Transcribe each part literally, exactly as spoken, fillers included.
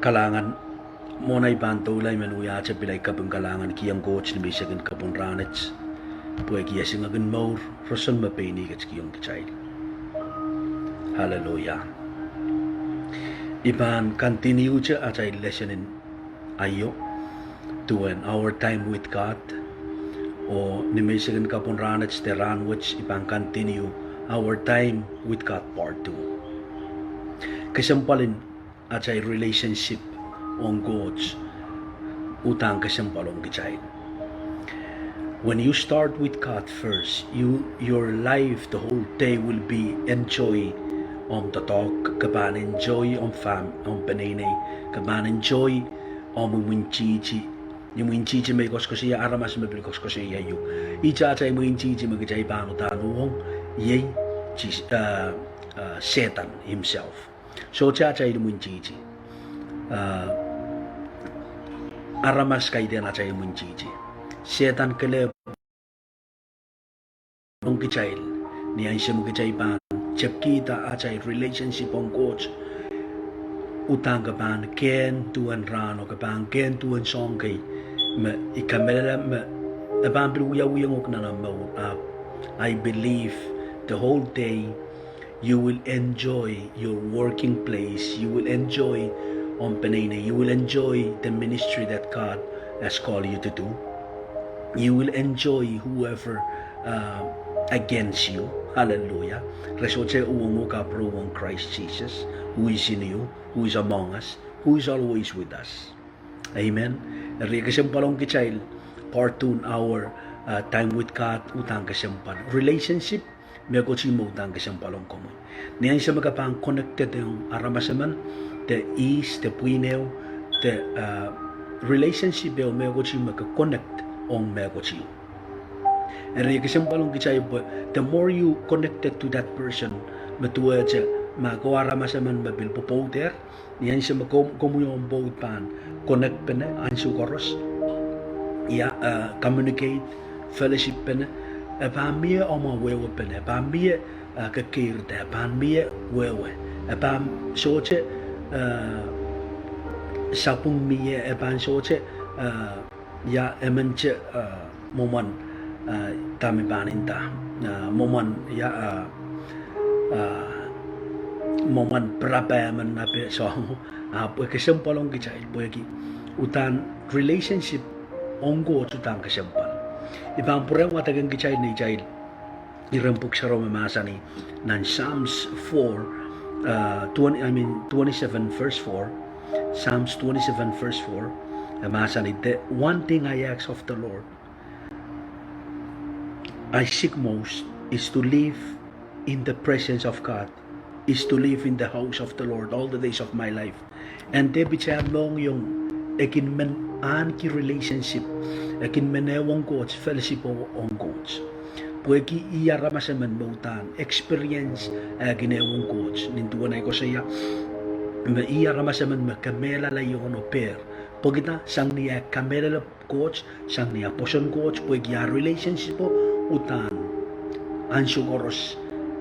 Kalahngan, mwohn ei pahn doula, I men wiahte pil ei kaping kalahngan kihong Koht ni menseng en kapwung rahnwet, pwehki esingek en mour roson me pein ih ketikihong kitail. Hallelujah. I pahn continue-te atail lesson en aio, duwen Our Time with God. Oh ni menseng en kapwung rahnwet de rahnwet I pahn continue Our Time with God Part Two. Kesempwal en atail relationship ong Koht uhdahn kesempwal ong kitail. When you start with God first, you, your life, the whole day will be enjoy omw doadoahk, ke pahn enjoy omw fam, omw peneinei, ke pahn enjoy omw imwintihti. Imwintihti me I koasoakoasoia, aramas me pil koasoakoasoia ieu. Ihte atail imwintihti me kitail pahn uhdahn uhwong, iei, Sehdan himself. Sohte atail imwintihti. Aramas kaidehn atail imwintihti. Sehdan kelehpw ong kitail, ni ansou me kitail pahn tepkihda atail relationship ong Koht, uhdahn ke pahn kehn duwen rahno, ke pahn kehn duwen soahng kei, me I kamehlele me e pahn pil wiawihong uhk nan omw mour, ahpw I believe the whole day you will enjoy your working place. You will enjoy omw peneinei. You will enjoy the ministry that God has called you to do. You will enjoy whoever against you. Hallelujah. Re sohte uhwong uhk ahpw re uhwong Christ Jesus, who is in you, who is among us, who is always with us. Amen. Eri e kesempwal ong kitail, part two our time with God uhdahn kesempwal. Relationship mehkot me uhdahn kesempwal ong komwi. Ni ansou me ke pahn connected ong aramas emen, de ihs, de pwihn ehu, de relationship ehu mehkot me ke connect ong mehkot. Eri e kesempwal ong kitail pwe the more you connected to that person, me duwehte ma ke aramas emen me pil pwopwouder, ni ansou me komwi omw pwoud pahn connect pene ansou koaros, ia, communicate, fellowship pene, e pahn mie omw wehwe pene, e pahn mie kekeirda, e pahn mie wehwe, e pahn sohte sapwung mie, e pahn sohte ia, e mende mwomwen, dahme pahn nda, mwomwen ia, mwomwen pirap emen nape soango, ahpw e kesempwal ong kitail pwehki uhdahn relationship ong Koht uhdahn kesempwal. I pahn pwurehng wadek ong kitail neitail iren pwuhk sarawi me mahsanih nan Psalms four, twenty, I mean twenty-seven verse four, Psalms twenty-seven verse four, e mahsanih, the one thing I ask of the Lord, I seek most, is to live in the presence of God, is to live in the house of the Lord all the days of my life. En Depit e mohngiong, e kin men ahneki relationship, e kin men ehuong Koht, fellowship ong Koht. Pwehki ih aramas emen me uhdahn experience e kin ehuong Koht, nin duwen ei koasoia, me ih aramas emen me kamehlele iohn oh pehr. Pwekida? Sang ni eh kamehlele Koht, sang ni eh pwoson Koht, pwehki ah relationship o uhdahn ansou koaros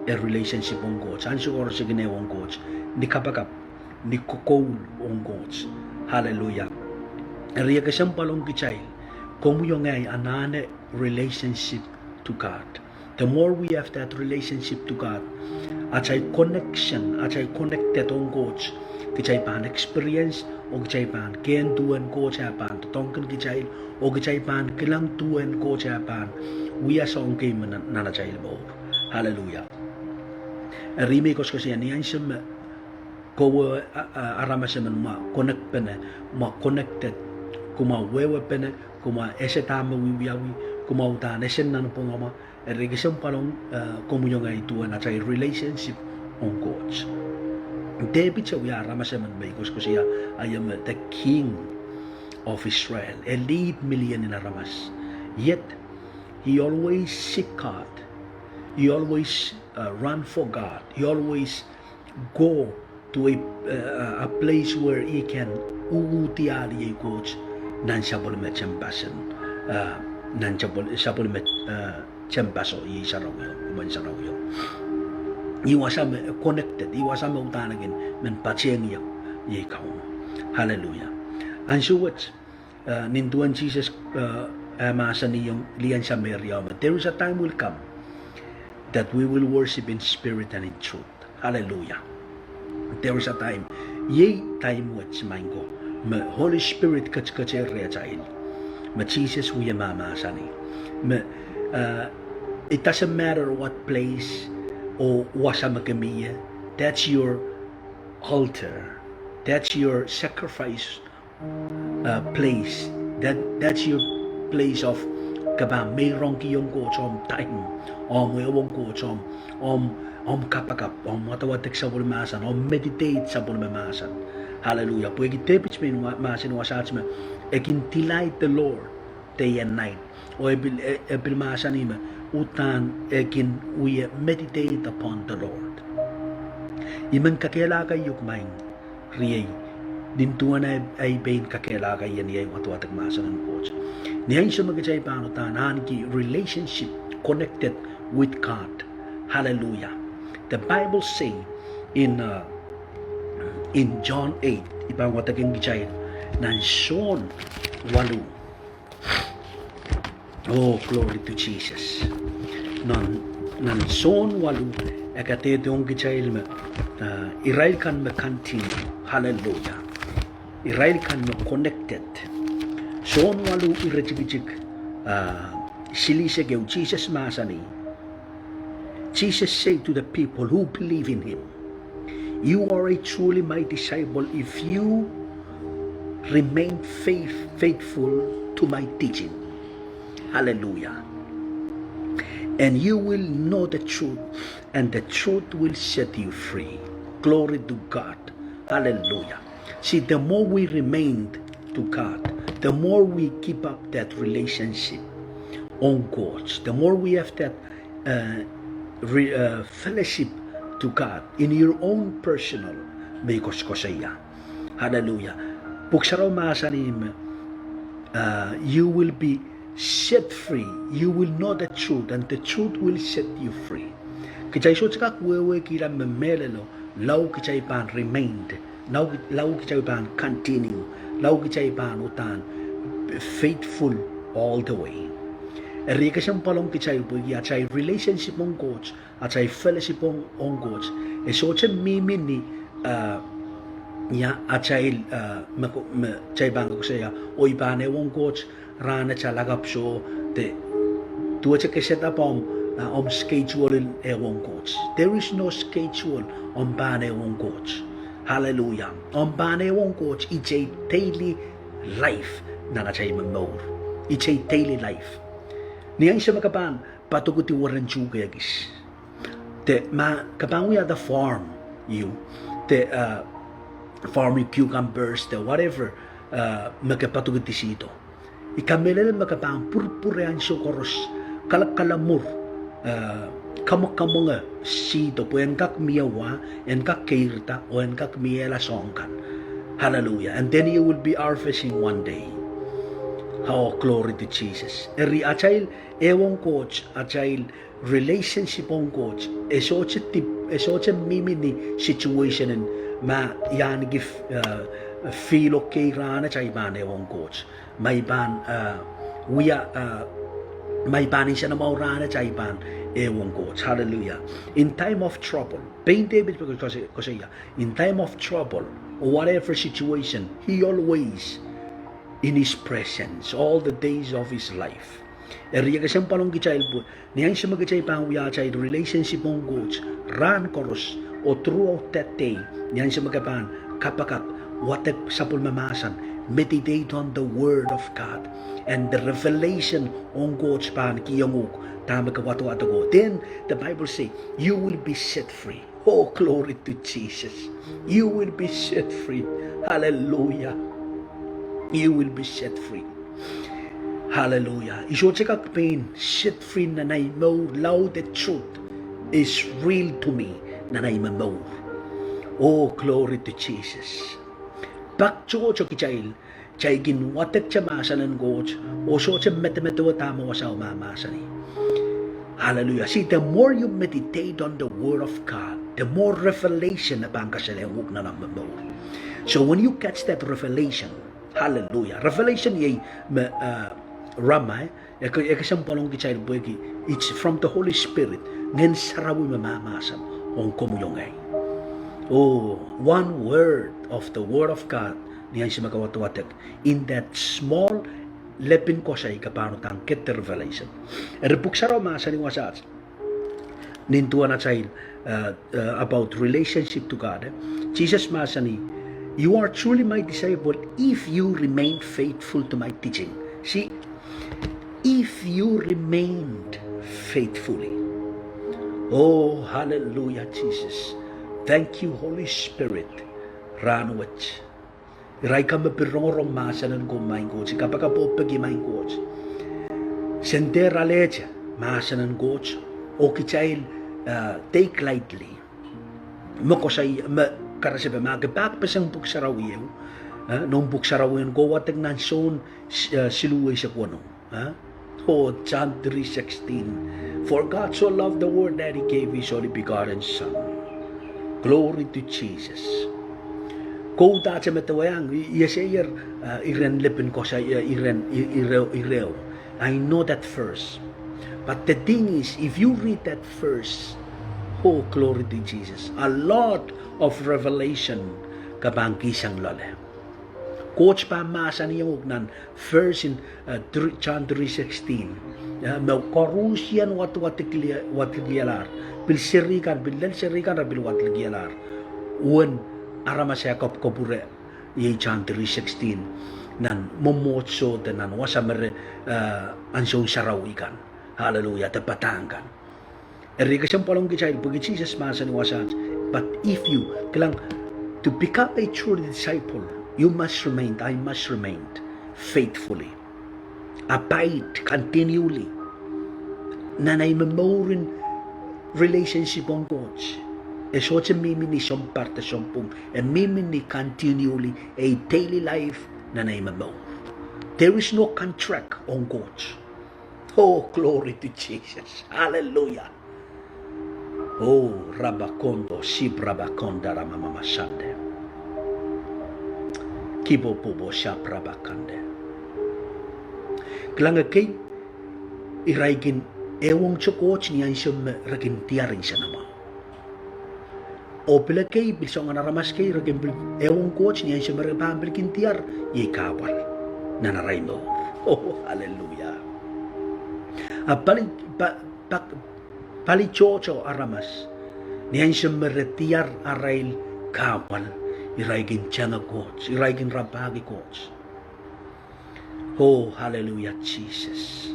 e relationship ong Koht, ansou koaros e kin ehuong Koht, ni kapakap, ni kokoul ong Koht. Hallelujah. Eri e kesempwal ong kitail, komwi oh ngehi, anahne relationship to God. The more we have that relationship to God, atail connection, atail connected ong Koht, kitail pahn experience, oh kitail pahn kehn duwen Koht eh pahn doadoahngkin kitail, oh kitail pahn kilang duwen Koht eh pahn wia soahng kei me nan, nan atail mour. Hallelujah. Eri me I koasoakoasoia ni ansou me kowe, a, a, aramas emen ma connect pene, ma connected, kumwa wehwe pene, kumwa ese dahme wiwiawi, kumwa uhdahn ese nanpwungamwa, eri e kesempwal ong, eh, komwi oh ngehi duwen atail relationship ong Koht. Depit e wia aramas emen me I koasoakoasoia, ah, ia me the king of Israel, e lead million en aramas. Yet, he always seek God. He always, uh, run for God. He always go to a, uh, a place where he can uhdi ahl iei Koht nan sapwellime tehnpasen, uh, nan sapwel-, sapwellime, uh, tehnpaso iei sarawio, imwen sarawio. Ih wasa me connected, ih wasa me uhdahn e kin men patehng ie, iei Kauno. Hallelujah. Ansou wet, eh, nin duwen Sises, eh, eh, mahsanihong lih en Sameria me, there is a time will come that we will worship in spirit and in truth. Hallelujah. There is a time. Iei time wet, maing ko, me Holy Spirit ketiket rehtail. Me Sises wie mahmahsanih me, eh, it doesn't matter what place or wasa me ke mie, that's your altar. That's your sacrifice, uh, place. That, that's your place of ke pahn meirongkihong Koht omw time, omw ehuong Koht, omw, omw, omw kapakap, omw wadawadek sapwellime mahsen, omw meditate sapwellime mahsen. Hallelujah. Pwehki Depit men wa-, mahsen wasaht me, e kin delight the Lord day and night. Oh e pil, e, e pil mahsanih me, uhdahn e kin wie meditate upon the Lord. I men kakehlaka iuk maing riei, nin duwen ahi, ahi pein kakehlaka ien iei wadawadek mahsen en Koht. Ni ansou me kitail pahn uhdahn ahneki relationship connected with God. Hallelujah. The Bible say in, uh, in John eight, I pahn wadekin kitail nan Sohn waluh. Oh, glory to Jesus. Nan, nan Sohn waluh, e kadehdehiong kitail me, uh, irail kan me continue. Hallelujah. Irail kan me connected. Sohn waluh iretikitik, uh, silihsek ehu, Sises mahsanih. Jesus said to the people who believe in him, "You are a truly my disciple if you remain faith-, faithful to my teaching." Hallelujah. "And you will know the truth, and the truth will set you free." Glory to God. Hallelujah. See, the more we remain to God, the more we keep up that relationship ong Koht, the more we have that, uh, re-, uh, fellowship to God in your own personal, me I koasokoasoia. Hallelujah. Pwuhk Sarawi mahsanih me, uh, you will be set free. You will know the truth, and the truth will set you free. Kitail sohte kak wehwehkihla me mehlelo, lao kitail pahn remained, lao, lao kitail pahn continue, lao kitail pahn uhdahn faithful all the way. Eri e kesempwal ong kitail pwehki atail relationship ong Koht, atail fellowship ong, ong Koht, e sohte mihmi ni, uh, ia atail, uh, me ko-, me kitail pahn koasoia, oh I pahn ehuong Koht rahnwet a lakapw soh, de duwehte ke set up omw, uh, omw schedule en ehuong Koht. There is no schedule omw pahn ehuong Koht. Hallelujah. Omw pahn ehuong Koht, it's a daily life nan atail momour. It's a daily life. Ni ansou me ke pahn padokedi weren tuhke ekis, de ma ke pahn wia the farm, you, the, uh, farm, you cucumbers, the whatever, uh, me ke padokedisihdo. I kamehlele me ke pahn pwurpwure ansou koaros, kalakalamwur, uh, kamwenge, kamwengesihdo pwe en kak mie wa, en kak keirda, oh en kak miehla soahng kan. Hallelujah. And then you will be harvesting one day. Oh, glory to Jesus. Eri atail ehuong Koht, atail relationship ong Koht, e sohte dip, e sohte mihmi ni situation en ma I ahneki, uh, fihlo kei rahnwet a I pahn ehuong Koht. Ma I pahn, uh, wia, uh, ma I pahn nsenamwahu rahnwet a I pahn ehuong Koht. Hallelujah. In time of trouble, pein Depit pil koasoia, in time of trouble, or whatever situation, he always in his presence all the days of his life. Eri e kesempwal ong kitail pwe ni ansou me kitail pahn wia atail relationship ong Koht rahn koaros, oh throughout that day, ni ansou me ke pahn kapakap, wadek sapwellime mahsen, meditate on the word of God, and the revelation ong Koht pahn kihong uhk dahme ke wadawadeko. Then the Bible say, you will be set free. Oh, glory to Jesus. You will be set free. Hallelujah. You will be set free. Hallelujah. I sohte kak pein set free nan ei mour lao the truth is real to me nan ei momour. Oh, glory to Jesus. Pak tohto kitail, kitail kin wadekte mahsen en Koht, oh sohte medemedewe dahme wasao mahmahsanih. Hallelujah. See, the more you meditate on the word of God, the more revelation e pahn kasalehng uhk nan omw momour. So when you catch that revelation, hallelujah, revelation iei me, uh, rhema, e ke-, e kesempwal ong kitail pwehki it's from the Holy Spirit. Ngehn Sarawi me mahmahsen ong komwi oh ngehi. Oh, one word of the word of God, ni ansou me ke wadawadek, in that small lepin koasoi ke pahn uhdahn get the revelation. Eri Pwuhk Sarawi mahsanih wasaht, nin duwen atail, uh, uh, about relationship to God, eh? Sises mahsanih, "You are truly my disciple if you remain faithful to my teaching." See, if you remained faithfully. Oh, hallelujah, Jesus. Thank you, Holy Spirit. Rahnwet, irail kan me pil rongorong mahsen en komwi, Maing Koht, kapakap oh peki, Maing Koht, sen dehr alehte mahsen en Koht oh kitail, uh, take lightly. Me koasoi, me karasepe, ma ke pak peseng Pwuhk Sarawi ehu, eh, noumw Pwuhk Sarawi en kowahdek nan Sohn, eh, siluh eisek weneu, eh? Oh, John three sixteen. For God so loved the world that he gave his only begotten Son. Glory to Jesus. Ke uhdahte medewehiong, I, I eseier, eh, iren lepin koasoi, eh, iren, i-, ireo, ireo. I know that verse. But the thing is, if you read that verse, oh, glory to Jesus, a lot of revelation ke pahn kihsang loale. Koht pahn mahsanihong uhk nan verse in, uh, three, John three sixteen, uh, me koaruhsie wadawadek, wadekihla-, wadekihla lahr, pil seri kan, pil lel seri kan, re pil wadekihla lahr. Uwen aramas eh kapwukapwure, iei John three sixteen, nan mwomwohdiso de nan wasa me re, uh, ansoun sarawi kan. Hallelujah, de padahk kan. Eri kesempwal ong kitail, pwehki Sises mahsanih wasaht, but if you, kilang, to become a true disciple, you must remain, I must remain faithfully. Abide continually. Nan ei momouren relationship ong Koht, e sohte mihmi ni sounpar de sounpwong, e mihmi ni continually, a daily life nan ei momour. There is no contract ong Koht. Oh, glory to Jesus. Hallelujah. Oh, rabakondo, sip rabakonda ramamama sande. Kipopopo sap rabakande. Kilang, ekei irail kin ehuong Koht ni ansou me re kin diar nsenamwahu. Oh pil ekei, pil soangen aramas kei, re kin pil ehuong Koht ni ansou me re pahn pil kin diar, iei kahpwal nan arail mour. Oh, hallelujah. A pali, pa-, pa-, pali tohto aramas, ni ansou me re diar arail kahpwal, irail kin tenge Koht, irail kin rapahki Koht. Oh, hallelujah, Jesus.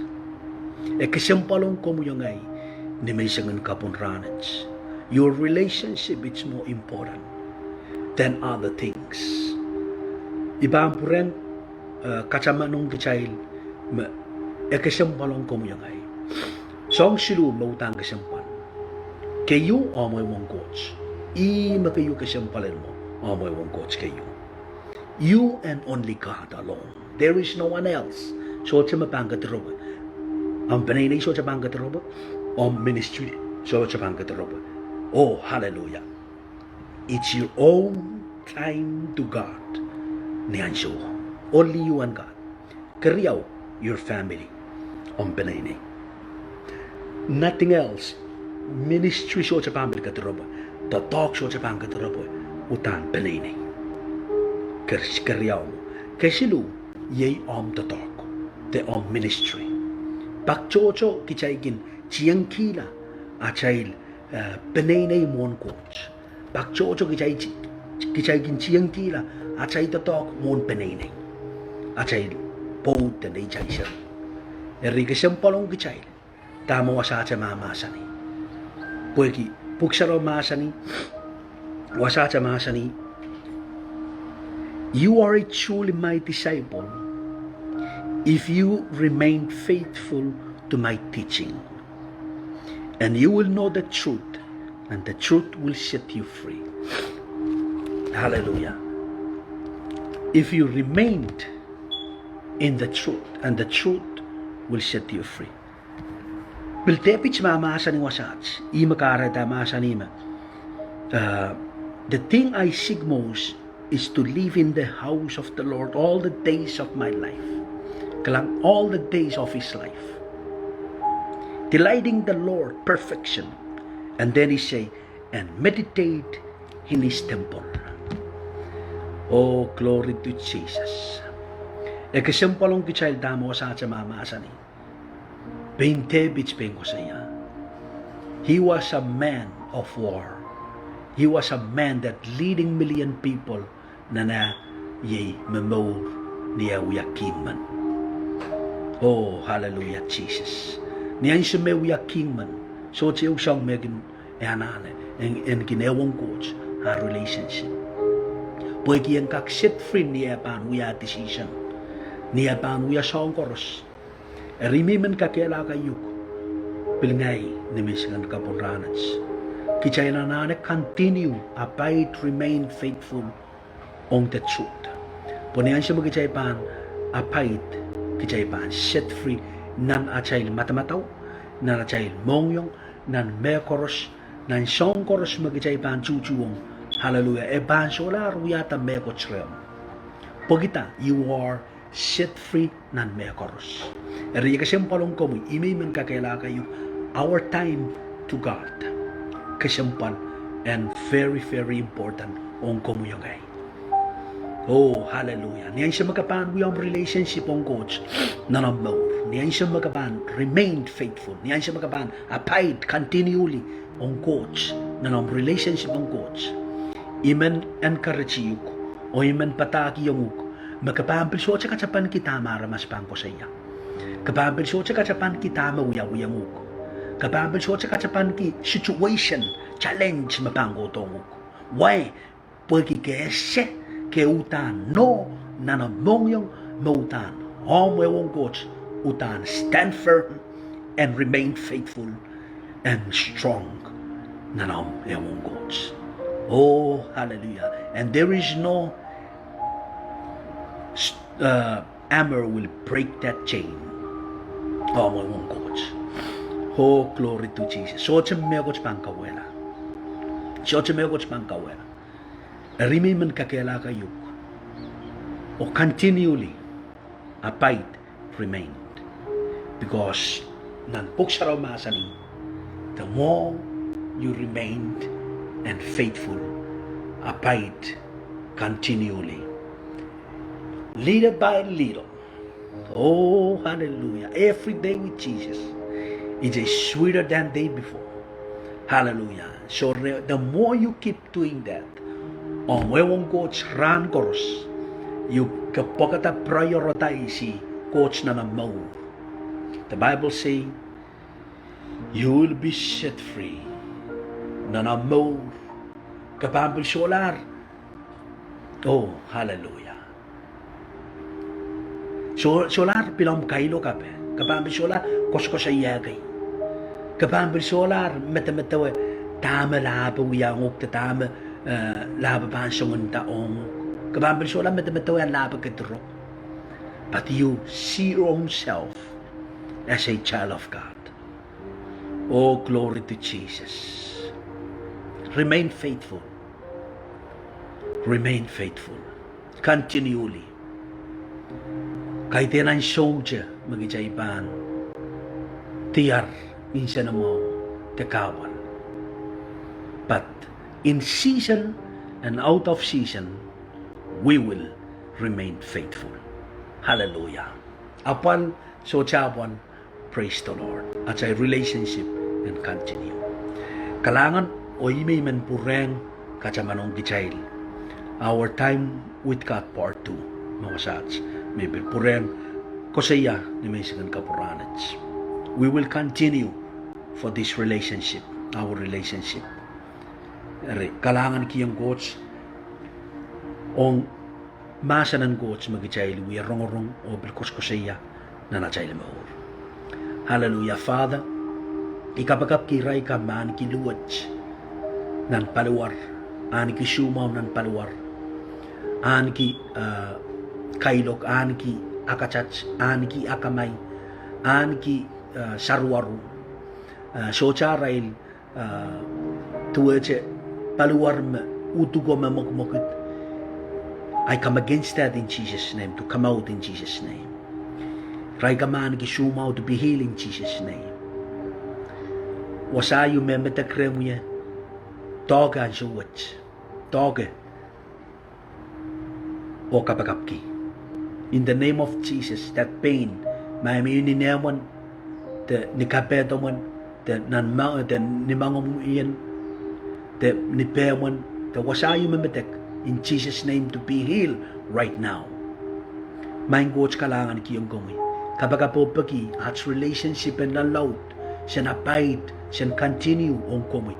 E kesempwal ong komwi oh ngehi, ni menseng en kapwun rahnwet. Your relationship is more important than other things. I pahn pwurehng, eh, katamanong kitail me e kesempwal ong komwi oh ngehi. Soahng siluh me uhdahn kesempwal. Keieu, omw ehuong Koht. Ihme keieu kesempwal en mwo, omw ehuong Koht keieu. You and only God alone. There is no one else. Sohte me pahn kediropwe. Omw peneinei sohte pahn kediropwe. Omw ministry sohte pahn kediropwe. Oh, hallelujah. It's your own time to God. Ni ansou, only you and God. Keriau, your family. Omw peneinei. Nothing else. Ministry sohte pahn pil kediropwe. Doadoahk sohte pahn kediropwe. Uhdahn peneinei. Ker-, keriau. Kesiluh, iei omw doadoahk de omw ministry. Pak tohto kitail kin tiengkihla atail, eh, peneinei mwohn Koht. Pak tohto kitail ti-, kitail kin tiengkihla atail doadoahk mwohn peneinei, atail pwoud de neitail seri. Eri kesempwal ong kitail dahme wasahte mahmahsanih. Pwehki Pwuhk Sarawi mahsanih, wasahte mahsanih, "You are truly my disciple if you remain faithful to my teaching. And you will know the truth, and the truth will set you free." Hallelujah. If you remained in the truth, and the truth will set you free. Pil Depit mahmahsanih wasaht, ih me kahrehda mahsanih me, uh, the thing I seek most is to live in the house of the Lord all the days of my life. Kilang, all the days of his life. Delighting the Lord, perfection. And then he say, and meditate in his temple. Oh, glory to Jesus. E kesempwal ong kitail dahme wasa te mahmahsanih. Pein Depit pein koasoia. He was a man of war. He was a man that leading million people nan eh iei me mour ni eh wia king men. Oh, hallelujah, Jesus. Ni ansou me wia king men, sohte ehu soahng me kin anahne en, en kin ehuong Koht ah relationship. Pwehki en kak set free ni eh pahn wia decision, ni eh pahn wia soahng koaros. Eri me I men kakehlaka uhk, pil ngehi ni menseng en kapwung rahnwet, kitail anahne continue, abide, remain faithful ong the truth. Pwe ni ansou me kitail pahn abide, kitail pahn set free nan atail madamadau, nan atail mohngiong, nan mehkoaros, nan soahng koaros me kitail pahn tuhtuhwong. Hallelujah. E pahn solahr wiahda mehkot rehmw. Pwehkida, you are set free nan mehkoaros. Eri e kesempwal ong komwi, I men kakehlaka uhk, our time to God. Kesempwal and very, very important ong komwi oh ngehi. Oh, hallelujah. Ni ansou me ke pahn wia omw relationship ong Koht nan omw mour, ni ansou me ke pahn remain faithful, ni ansou me ke pahn abide continually ong Koht nan omw relationship ong Koht, I men encourage uhk, oh I men padahkihong uhk, me ke pahn pil sohte katapanki dahme aramas pahn koasoia. Ke pahn pil sohte katapanki dahme wiawihong uhk. Ke pahn pil sohte katapanki situation, challenge me pahn kohdohng uhk. Why? Pwehki ke ese, ke uhdahn nohno nan omw mohngiong, me uhdahn omw ehuong Koht uhdahn stand firm and remain faithful and strong nan omw ehuong Koht. Oh, hallelujah. And there is no hammer will break that chain. Omw ehuong Koht. Oh, glory to Jesus. Sohte mehkot pahn kauwehla. Sohte mehkot pahn kauwehla. Eri me I men kakehlaka uhk, oh continually abide, remain. Because nan Pwuhk Sarawi mahsanih, the more you remain and faithful, abide continually, little by little. Oh, hallelujah. Every day with Jesus is sweeter than day before. Hallelujah. So the more you keep doing that, omw ehuong Koht rahn koaros, ke pwekada prioritize Koht nan omw mour, the Bible say, you will be set free nan omw mour. Ke pahn pil solahr, oh, hallelujah, solahr pil omw kailok ape. Ke pahn pil solahr koasokoasoia kei. Ke pahn pil solahr medemedewe dahme lahpo wiahiong uhk de dahme lahpo pahn songenda ong uhk. Ke pahn pil solahr medemedewe lahpo kedirong. But you see yourself as a child of God. Oh, glory to Jesus. Remain faithful. Remain faithful continually. Kaidehn ansoute me kitail pahn diar nsenamwahu de kahpwal. But in season and out of season, we will remain faithful. Hallelujah. Apwal, sohte apwal, praise the Lord. Atail relationship en continue. Kalahngan, oh I men pwurehng katamanong kitail our time with God part two me wasaht me pil pwurehng koasoia ni menseng en kapwung rahnwet. We will continue for this relationship, our relationship. Eri kalahngan kihong Koht ong mahsen en Koht me kitail wie rongorong oh pil koasokoasoia nan atail mour. Hallelujah, Father. I kapakapki irail kan me ahneki luwet nan paliwar, ahneki soumwahu nan paliwar, ahneki kailok, ahneki akatat, ahneki akamai, ahneki saruwaru, sohte arail duwehte paliwar me uduko me mwekimwekid. I come against that in Jesus' name, to come out in Jesus' name. Irail kan me ahneki soumwahu to be healed in Jesus' name. Wasa ieu me medek rehmw ie, doahke ansou wet. Doahke oh kapakapki. In the name of Jesus, that pain, ma e mih ni nehmwen, de ni kapehdomwen, de nan ma-, de ni mangomw ien, de ni pehmwen, de wasa ieu me medek, in Jesus' name to be healed right now. Maing Koht, kalahngan kihong komwi. Kapakap oh peki, ats relationship en nan laud, sen abide, sen continue ong komwi.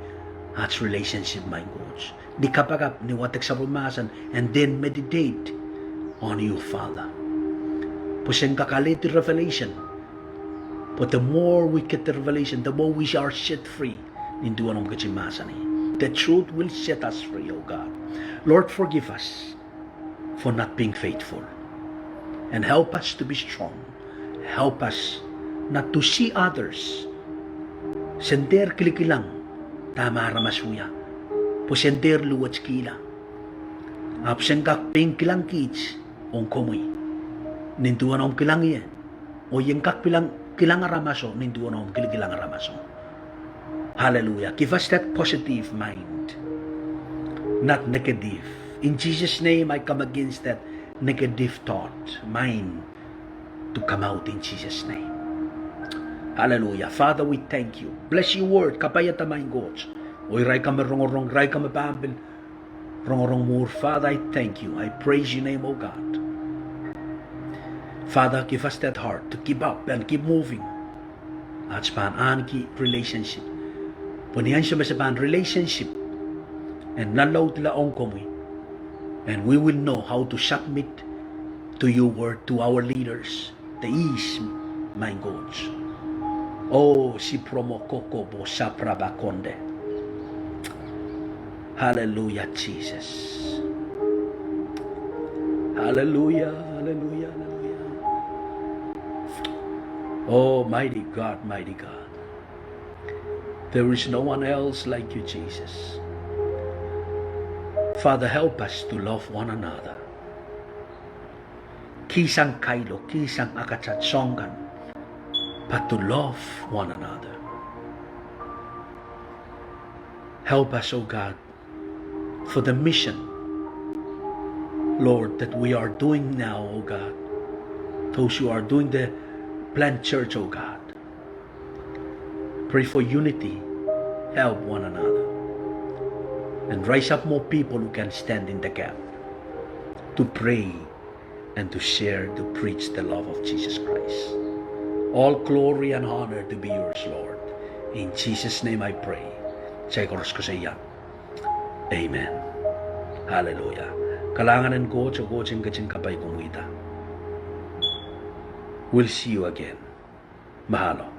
Ats relationship, Maing Koht. Ni kapakap, ni wadek sapwellime mahsen, and then meditate on you, Father. Pwe sen kak alehdi revelation. But the more we get the revelation, the more we are set free. Nin duwen omw ketin mahsanih, the truth will set us free, oh God. Lord, forgive us for not being faithful. And help us to be strong. Help us not to see others. Sen dehr kilikilang dahme aramas wia, pwe sen dehr luwetkihla. Ahpw sen kak pein kilang kiht ong komwi nin duwen omw kilang ie, oh I en kak kilang, kilang aramaso nin duwen omw kilikilang aramaso. Hallelujah. Give us that positive mind, not negative. In Jesus' name, I come against that negative thought, mind, to come out in Jesus' name. Hallelujah. Father, we thank you. Bless your word. Kapaiada, Maing Koht. Oh irail kan me rongorong, irail kan me pahn pil rongorong mwuhr. Father, I thank you. I praise your name, oh God. Father, give us that heart to keep up and keep moving. Ats pahn ahneki relationship. Pwe ni ansou me se pahn relationship en nan laudla ong komwi, and we will know how to submit to your word, to our leaders. De ease, Maing Koht. Oh, sipromo kokopo saprapa konde. Hallelujah, Jesus. Hallelujah, hallelujah, hallelujah. Oh, mighty God, mighty God. There is no one else like you, Jesus. Father, help us to love one another. Kihsang kailok, kihsang akatat soang kan, but to love one another. Help us, oh God, for the mission, Lord, that we are doing now, oh God. Those who are doing the plant church, oh God. Pray for unity. Help one another. And raise up more people who can stand in the gap to pray and to share, to preach the love of Jesus Christ. All glory and honor to be yours, Lord. In Jesus' name I pray. Kitail koaros koasoia, amen. Hallelujah. Kalahngan en Koht, oh Koht en ketin kapai komwihda. We'll see you again. Mahalo.